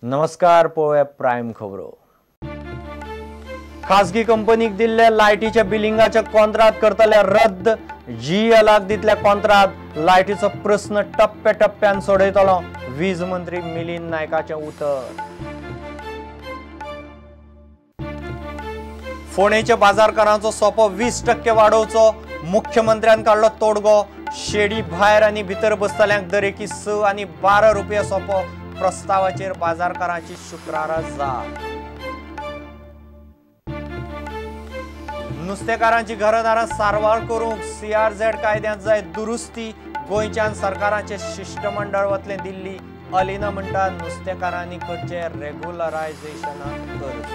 नमस्कार, पळोवया प्रायम खबरो. खासगी कंपनीक दिल्ल्या लायटीच्या बिलिंगाचे कॉन्त्रात करतले रद्द. जीएलाक दितल्या कॉन्त्रात लायटीचो प्रस्न टप्प्या टप्प्यान सोडयतलो, वीज मंत्री मिलिंद नायकाचें उतर. फोंडेच्या बाजारकारांचो सोपो 20% वाडोवचो, मुख्यमंत्र्यान काडलो तोडगो. शेडी भायर आनी भितर बसतल्यांक दरेकी 6 आनी 12 रुपया सोपो. प्रस्तावाचेर बाजारकारांची शुक्रारा जाप. नुस्तेकारांची घरदारां सारवार करूंक सीआरझेड कायद्यांत जाय दुरुस्ती. गोंयच्यान सरकाराचें शिश्टमंडळ वतलें दिल्ली. अलिना म्हणटा नुस्तेकारांनी करचें रेगुलरायझेशनाक अर्ज.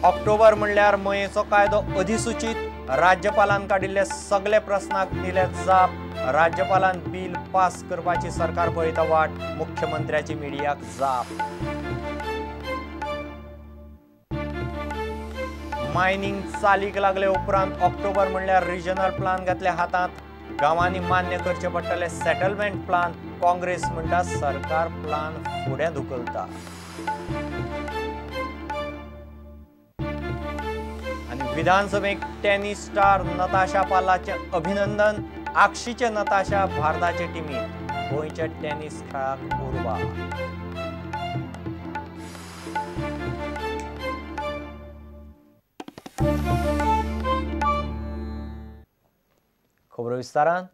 ऑक्टोबर म्हणल्यार मयेचो कायदो अधिसूचित. राज्यपालान काडिल्ल्या सगल्या प्रस्नाक दिल्या जाप. राज्यपालान बिल पास करपाची सरकार पळयता वाट. मुख्यमंत्र्याची मिडियाक जाप. मायनिंग चालीक लागले उपरांत ऑक्टोबर म्हणल्यार रिजनल प्लान घातले हातांत. गांवांनी मान्य करचे पडटले सेटलमेंट प्लान. काँग्रेस म्हणटा सरकार प्लान फुडें धुकलता. आनी विधानसभेक टेनिस स्टार नताशा पालाचें अभिनंदन. आक्षीचे नताशा भारताचे टिमीत. गोंयच्या टेनिस खेळाक उर्बा. खबरो विस्तारान.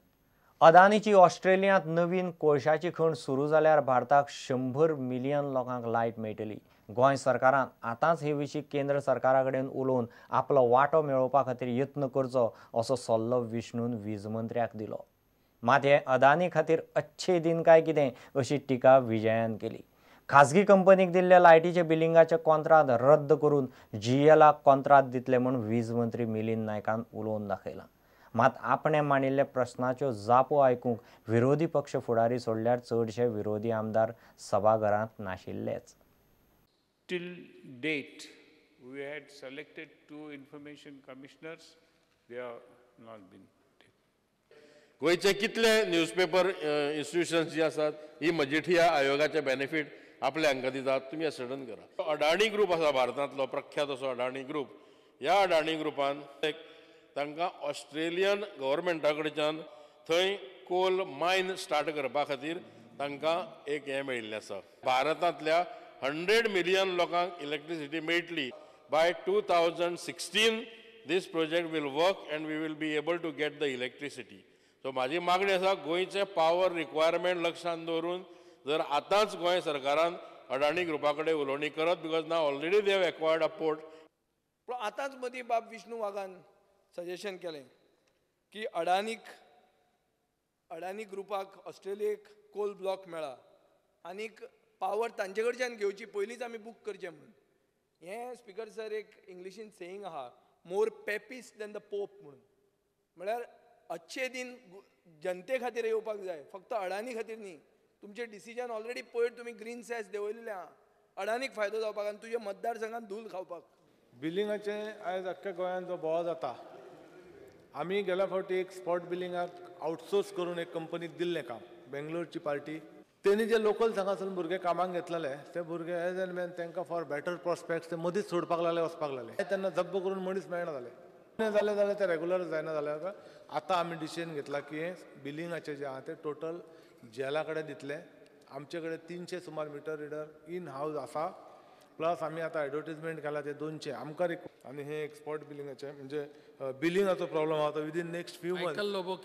अदानीची ऑस्ट्रेलियांत नवीन कोळशाची खण सुरू जाल्यार भारताक 100 मिलियन लोकांक लायट मेळटली. गोंय सरकारान आतांच हे विशीं केंद्र सरकारा कडेन उलोवन आपलो वांटो मेळोवपा खातीर यत्न करचो असो सल्लो विष्णून वीज मंत्र्याक दिलो. मात हे अदानी खातीर अच्छे दिन काय कितें अशी टिका विजयान केली. खासगी कंपनीक दिल्ल्या लायटीचे बिलिंगाचे कॉन्त्रात रद्द करून जीएलाक कॉन्त्रात दितले म्हूण वीज मंत्री मिलिंद नायकान उलोवन दाखयलां. मात आपणें मांडिल्ल्या प्रस्नाच्यो जापो आयकूंक विरोधी पक्ष फुडारी सोडल्यार चडशे विरोधी आमदार सभाघरांत नाशिल्लेच. Till date, we had selected 2 information commissioners. They have not been. गोंयचे कितले न्यूजपेपर इन्स्टिट्यूशन्स जी आसात ही मजिठिया आयोगाचे बेनिफीट आपले हांकां दितात, तुमी असर्टन करा. अडाणी ग्रूप आसा भारतांतलो प्रख्यात असो अडाणी ग्रूप. ह्या अडाणी ग्रुपान एक तांकां ऑस्ट्रेलियन गव्हर्मेंटा कडच्यान थंय कोल मायन स्टार्ट करपा खातीर तांकां एक हें मेळिल्लें आसा. भारतांतल्या 100 मिलियन लोकांक इलेक्ट्रिसिटी मेळटली. By 2016 this project will work and we will be able to get the electricity. So म्हाजी मागणी आसा, गोंयचें पावर रिक्वायरमेंट लक्षांत दवरून जर आतांच गोंय सरकारान अडाणी ग्रुपा कडेन उलोवणी करत, because now already they have acquired a port. पूण आतांच मदीं बाब विष्णू वाघान सजेशन केलें की अडानी ग्रुपाक ऑस्ट्रेलियेक कोल ब्लॉक मेळ्ळा आनीक पावर तांचे कडच्यान घेवची पयलींच आमी बूक करचें म्हणून. हें स्पिकर सर एक इंग्लिशीन सेईंग आहा, more papist than the pope म्हणून. म्हळ्यार अच्छे दिन जनते खातीर येवपाक जाय, फक्त अडानी खातीर न्ही. तुमचें डिसिजन ऑलरेडी पयर तुमी ग्रीन सॅस देंवयलेलें आहा अडानीक फायदो जावपाक आनी तुज्या मतदारसंघान धूल खावपाक. बिलिंगाचें आयज अख्ख्या गोंयांत जो बोवाळ जाता, आमी गेल्या फावटी एक स्पॉट बिलिंगाक आउटसोर्स करून एक कंपनीक दिल्लें काम, बेंगलोरची पार्टी. तेणी जे लोकल हांगासर भुरगे कामाक घेतलेले ते भुरगे एज एन मॅन तांकां फॉर बेटर प्रोस्पेक्ट्स ते मदींच सोडपाक लागले, वचपाक लागले. तेन्ना जब्ब करून मनीस मेळना जाले. जालें जाल्यार ते रेगुलर जायना जाल्यार आतां आमी डिसिजन घेतला की बिलिंगाचें जें आहा तें टोटल जेला कडेन दितले. आमचे कडेन 300 सुमार मिटर रिडर इन हावज आसा, प्लस आमी आतां एडवर्टीजमेंट केला ते 200 आमकां. आनी हे एक स्पॉट बिलिंगाचें म्हणजे बिलिंगाचो प्रॉब्लम आहा तो within next few month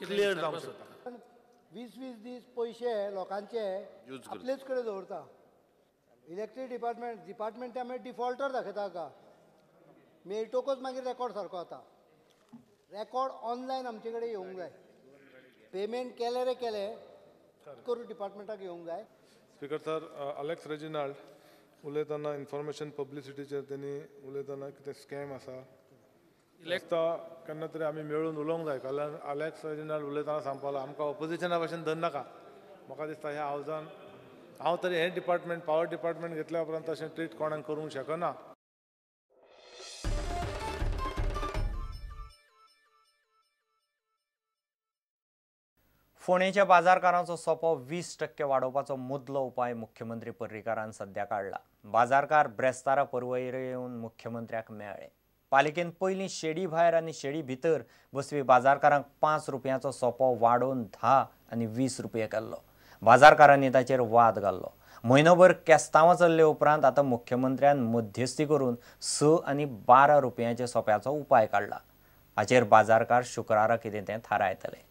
clear जावंक शकता. 20-20 दीस पयशे लोकांचे आपलेच कडेन दवरता. इलेक्ट्रीक डिपार्टमेंट आमी डिफॉल्टर दाखयता का मेळटकच मागीर रेकॉर्ड सारको जाता. रेकॉर्ड ऑनलायन आमचे कडेन येवंक जाय. पेमेंट केलें रे केलें करून डिपार्टमेंटाक येवंक जाय. स्पीकर सर, अलेक्स रेजिनाल्ड उलयतना इन्फॉर्मेशन पब्लिसिटीचेर तेणी उलयतना कितें स्कॅम आसा दिसता केन्ना तरी आमी मेळून उलोवंक जाय. कारण अलेक्स रेजिनाल्ड उलयतना सांगपाक आमकां ऑपोजिशना भाशेन धरनाका. म्हाका दिसता ह्या हावजान हांव तरी हें डिपार्टमेंट पावर डिपार्टमेंट घेतल्या उपरांत तशें ट्रीट कोणाक करूंक शकना. फोंडेच्या बाजारकारांचो सोपो 20% वाडोवपाचो मुदलो उपाय मुख्यमंत्री पर्रीकारान सध्या काडला. बाजारकार ब्रेस्तारा परवयर येवन मुख्यमंत्र्याक मेळ्ळे. पालिकेन पयलीं शेडी भायर आनी शेडी भितर बसपी बाजारकारांक 5 रुपयांचो सोपो वाडोवन 10 आनी 20 रुपये केल्लो. बाजारकारांनी ताचेर वाद घाल्लो. म्हयनोभर केस्तांवां चल्ले उपरांत आतां मुख्यमंत्र्यान मध्यस्थी करून 6 आनी 12 रुपयांच्या सोप्याचो उपाय काडला. हाचेर बाजारकार शुक्रारा कितें तें थारायतले.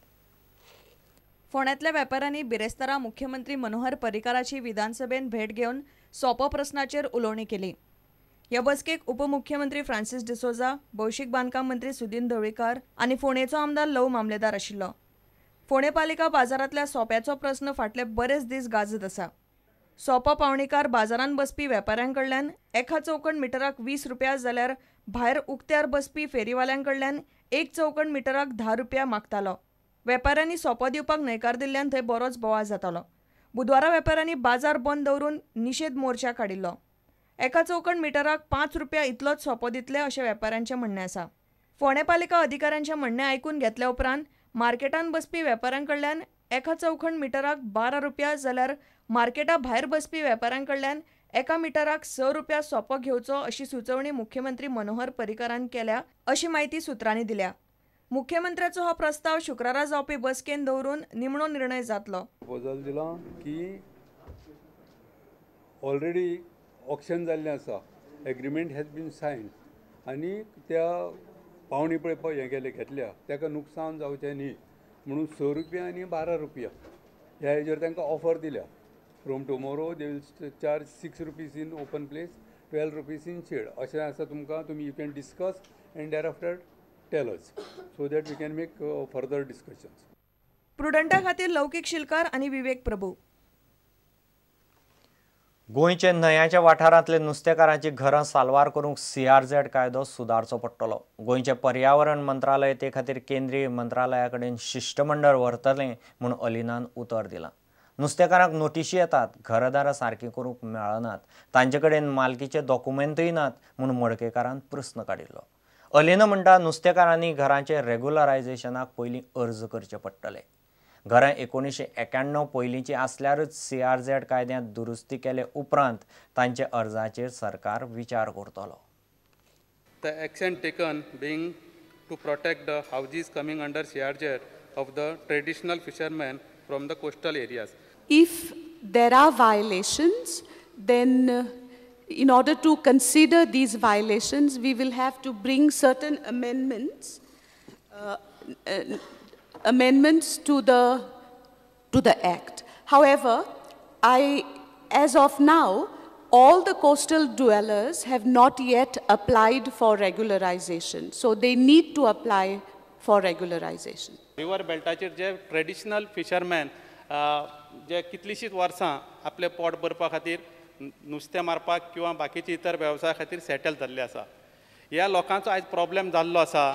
फोंड्यांतल्या वेपाऱ्यांनी बिरेस्तारा मुख्यमंत्री मनोहर पर्रीकाराची विधानसभेन भेट घेवन सोपो प्रस्नाचेर उलोवणी केली. ह्या बसकेक उपमुख्यमंत्री फ्रांसीस डिसोजा, भौशीक बांदकाम मंत्री सुदिन ढवळीकार आनी फोंडेचो आमदार लव मामलेदार आशिल्लो. फोंडें पालिका बाजारांतल्या सोप्याचो प्रस्न फाटले बरेच दीस गाजत आसा. सोपो पावणीकार बाजारांत बसपी वेपाऱ्यां कडल्यान एका चौखण मिटराक 20 रुपया जाल्यार भायर उक्त्यार बसपी फेरीवाल्यां कडल्यान 1 चौखण मिटराक 10 रुपया मागतालो. वेपाऱ्यांनी सोपो दिवपाक न्हयकार दिल्ल्यान थंय बरोच बोवाळ जातालो. बुधवारा वेपाऱ्यांनी बाजार बंद दवरून निशेध मोर्चा काडिल्लो. एका चौखण मिटराक 5 रुपया इतलोच सोपो दितले अशें वेपाऱ्यांचें म्हणणें आसा. फोंडें पालिका अधिकाऱ्यांचें म्हणणें आयकून घेतल्या उपरांत मार्केटांत बसपी वेपाऱ्यां कडल्यान एका चौखण मिटराक 12 रुपया जाल्यार मार्केटा भायर बसपी वेपाऱ्यां कडल्यान एका मिटराक 6 रुपया सोपो घेवचो अशी सुचोवणी मुख्यमंत्री मनोहर पर्रीकारान केल्या अशी म्हायती सुत्रांनी दिल्या. मुख्यमंत्र्याचो हो प्रस्ताव शुक्रारा जावपी बसकेन दवरून निमणो निर्णय जातलो. प्रपोजल दिलां की ऑलरेडी ऑक्शन जाल्लें आसा, एग्रीमेंट हॅज बीन सायन आनी त्या पावणी पळय हें केलें घेतल्या ताका नुकसान जावचें न्ही म्हणून 6 रुपया आनी 12 रुपया ह्या हेजेर तांकां ऑफर दिल्या. From tomorrow they will charge 6 rupees in open place, 12 rupees in shed. अशें आसा तुमकां, तुमी you can discuss and thereafter tell us so that we can make further discussions. प्रुडंटा खातीर लौकीक शिलकार आनी विवेक प्रभू. गोंयच्या न्हंयांच्या वाठारांतले नुस्तेकारांची घरां साल्वार करूंक सीआरझेड कायदो सुदारचो पडटलो. गोंयचें पर्यावरण मंत्रालय ते खातीर केंद्रीय मंत्रालया कडेन शिश्टमंडळ व्हरतलें म्हूण अलिनान उतर दिलां. नुस्तेकारांक नोटिशी येतात, घरदारां सारकीं करूंक मेळनात, तांचे कडेन मालकीचे डॉक्युमेंटूय नात म्हूण मडकेकारान प्रस्न काडिल्लो. अलिना म्हणटा नुस्तेकारांनी घरांचे रेगुलरायझेशनाक पयलीं अर्ज करचे पडटले. घरां 1991 पयलींची आसल्यारच सीआरझेड कायद्यांत दुरुस्ती केले उपरांत तांच्या अर्जाचेर सरकार विचार करतलो. The action taken being to protect the houses coming under CRZ of the traditional fishermen from the coastal areas. If there are violations, then in order to consider these violations, we will have to bring certain amendments to the Act. However, as of now, all the coastal dwellers have not yet applied for regularization. So they need to apply for regularization. River बेल्टाचेर J traditional fisherman जे कितलींशींच वर्सां आपलें पोट भरपा खातीर नुस्तें मारपाक किंवा बाकीचे इतर वेवसाया खातीर सेटल जाल्ले आसा. ह्या लोकांचो आयज प्रॉब्लेम जाल्लो आसा.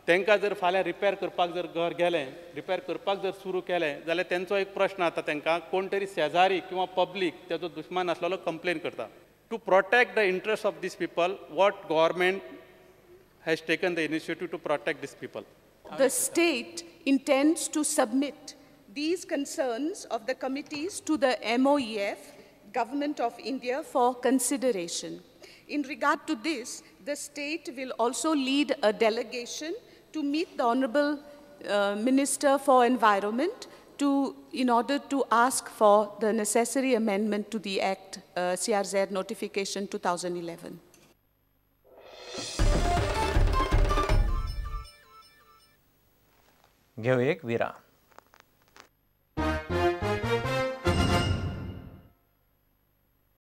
तांकां जर फाल्यां रिपेर करपाक जर घर गेलें, रिपेर करपाक जर सुरू केलें जाल्यार तेंचो एक प्रश्न आता, तांकां कोण तरी शेजारी किंवा पब्लीक तेजो दुश्मन आसलेलो कंप्लेन करता. To protect the interest of these people, what government has taken the initiative to protect these people? The state intends to submit these concerns of the committees to the MOEF, Government of India, for consideration. In regard to this, the state will also lead a delegation to meet the Honorable Minister for Environment in order to ask for the necessary amendment to the Act, CRZ Notification 2011. घेऊ एक विराम.